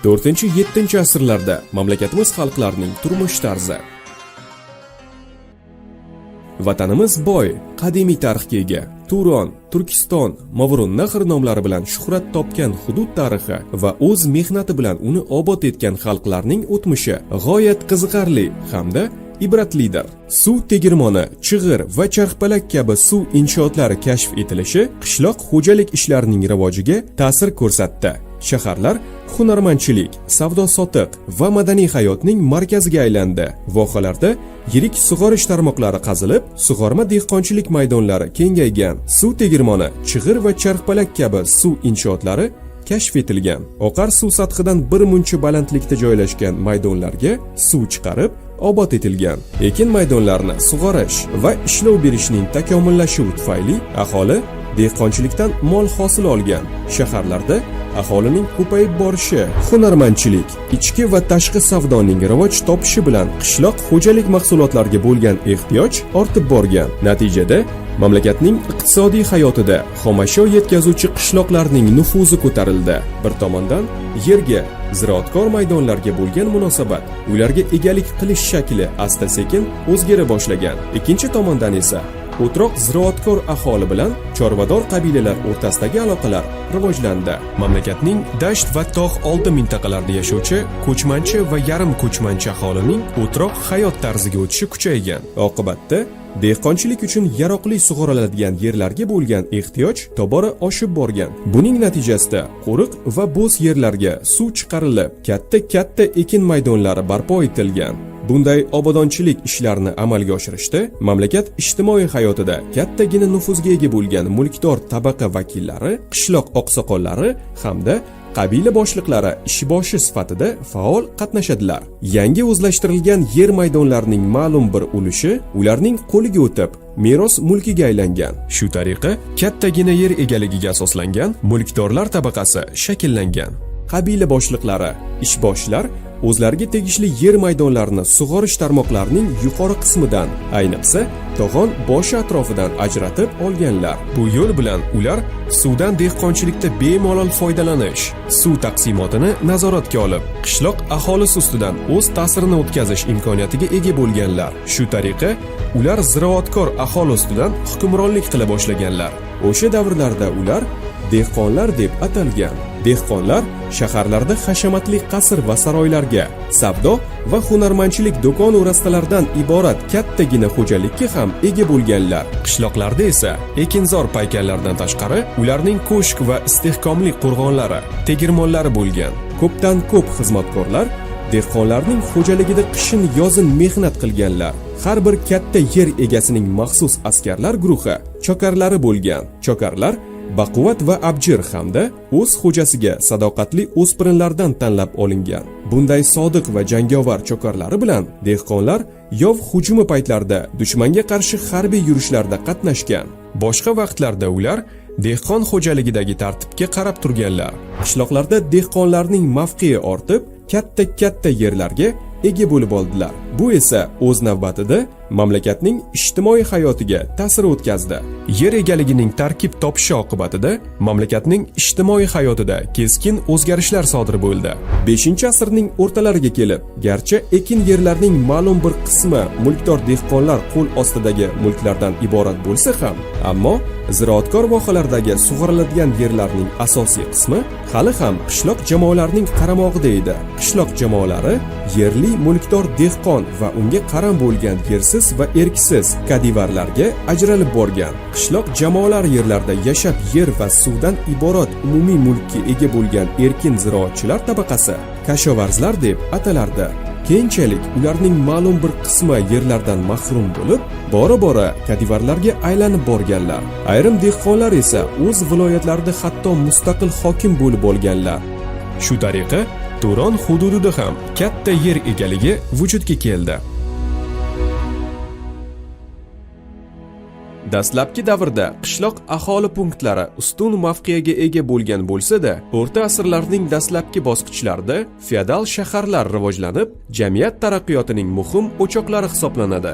4-7 asrlarda mamlakatimiz xalqlarining turmush tarzi. Vatanimiz boy, qadimiy tarixga ega. Turon, Turkiston, Movarounnahr nomlari bilan shuhrat topgan hudud tarixi va o'z mehnati bilan uni obod etgan xalqlarning o'tmishi g'oyat qiziqarli hamda ibratlidir. Suv tegirmoni, chig'ir va charxpalak kabi suv inshootlari kashf etilishi qishloq xo'jalik ishlarining rivojiga ta'sir ko'rsatdi. Shaharlar hunarmandchilik, savdo-sotiq va madaniy hayotning markaziga aylandi. Vohalarda yirik sug'orish tarmoqlari qazilib, sug'orma dehqonchilik maydonlari kengaygan. Suv tegirmoni, chig'ir va charxpalak kabi suv inshootlari kashf etilgan. Oqar suv sathidan bir muncha balandlikda joylashgan maydonlarga suv chiqarib, obod etilgan. Ekin maydonlarini sug'orish va ishlov berishning takomillashuvi tufayli aholi dehqonchilikdan mo'l hosil olgan. Shaharlarda aholining ko'payib borishi, hunarmandchilik, ichki va tashqi savdoning rivoj topishi bilan qishloq xo'jalik mahsulotlariga bo'lgan ehtiyoj ortib borgan. Natijada mamlakatning iqtisodiy hayotida xomashyo yetkazuvchi qishloqlarning nufuzi ko'tarildi. Bir tomondan yerga, ziroatkor maydonlarga bo'lgan munosabat, ularga egalik qilish shakli asta-sekin o'zgara boshlagan. Ikkinchi tomondan esa o'troq ziroatkor aholi bilan chorvador qabilalar o'rtasidagi aloqalar rivojlandi. Mamlakatning dasht va tog' oldi mintaqalarida yashovchi ko'chmanchi va yarim ko'chmanchi aholining o'troq hayot tarziga o'tishi kuchaygan. Oqibatda dehqonchilik uchun yaroqli sug'oriladigan yerlarga bo'lgan ehtiyoj tobora oshib borgan. Buning natijasida qo'riq va bo'z yerlarga suv chiqarilib, katta-katta ekin maydonlari barpo etilgan. Bunday obodonchilik ishlarini amalga oshirishda mamlakat ijtimoiy hayotida kattagina nufuzga ega bo'lgan mulkdor tabaqa vakillari, qishloq oqsoqollari hamda qabila boshliqlari ishboshi sifatida faol qatnashadilar. Yangi o'zlashtirilgan yer maydonlarining ma'lum bir ulushi ularning qo'liga o'tib, meros mulkiga aylangan. Shu tariqa kattagina yer egaligiga asoslangan mulkdorlar tabaqasi shakllangan. Qabila boshliqlari, ishboshilar o'zlariga tegishli yer maydonlarini sug'orish tarmoqlarining yuqori qismidan, ayniqsa to'g'on boshi atrofidan ajratib olganlar. Bu yo'l bilan ular suvdan dehqonchilikda bemalol foydalanish, suv taqsimotini nazoratga olib, qishloq aholisi ustidan o'z ta'sirini o'tkazish imkoniyatiga ega bo'lganlar. Shu tariqa ular ziroatkor aholi ustidan hukmronlik qila boshlaganlar. O'sha davrlarda ular dehqonlar deb atalgan. Dehqonlar shaharlarda hashamatli qasr va saroylarga, savdo va hunarmandchilik do'kon rastalaridan iborat kattagina xo'jalikka ham ega bo'lganlar. Qishloqlarda esa ekinzor paykallardan tashqari ularning ko'shk va istehkomli qo'rg'onlari, tegirmonlari bo'lgan. Ko'pdan ko'p xizmatkorlar dehqonlarning xo'jaligida qishin yozin mehnat qilganlar. Har bir katta yer egasining maxsus askarlar guruhi, chokarlari bo'lgan. Chokarlar baquvvat va abjir hamda o'z xo'jasiga sadoqatli o'spirinlardan tanlab olingan. Bunday sodiq va jangovar chokarlari bilan dehqonlar yov hujumi paytlarida dushmanga qarshi harbiy yurishlarda qatnashgan. Boshqa vaqtlarda ular dehqon xo'jaligidagi tartibga qarab turganlar. Qishloqlarda dehqonlarning mavqei ortib, katta-katta yerlarga ega bo'lib oldilar. Bu esa o'z navbatida mamlakatning ijtimoiy hayotiga ta'sir o'tkazdi. Yer egaligining tarkib topishi oqibatida mamlakatning ijtimoiy hayotida keskin o'zgarishlar sodir bo'ldi. 5-asrning o'rtalariga kelib, garchi ekin yerlarning ma'lum bir qismi mulkdor dehqonlar qo'l ostidagi mulklardan iborat bo'lsa ham, ammo ziroatkor vohalardagi sug'oriladigan yerlarning asosiy qismi hali ham qishloq jamoalarining qaramog'ida edi. Qishloq jamoalari yerli mulkdor dehqon va unga qaram bo'lgan yersiz va erksiz kadivarlarga ajralib borgan. Qishloq jamoalar yerlarda yashab, yer va suvdan iborat umumiy mulkka ega bo'lgan erkin ziroatchilar tabaqasi kashovarzlar deb atalardi. Keyinchalik ularning ma'lum bir qismi yerlardan mahrum bo'lib, bora-bora kadivarlarga aylanib borganlar. Ayrim dehqonlar esa o'z viloyatlarida hatto mustaqil hokim bo'lib olganlar. Shu tariqa Turon hududida ham katta yer egaligi vujudga keldi. Dastlabki davrda qishloq aholi punktlari ustun mavqega ega bo'lgan bo'lsa-da, o'rta asrlarning dastlabki bosqichlarida feodal shaharlar rivojlanib, jamiyat taraqqiyotining muhim o'choqlari hisoblanadi.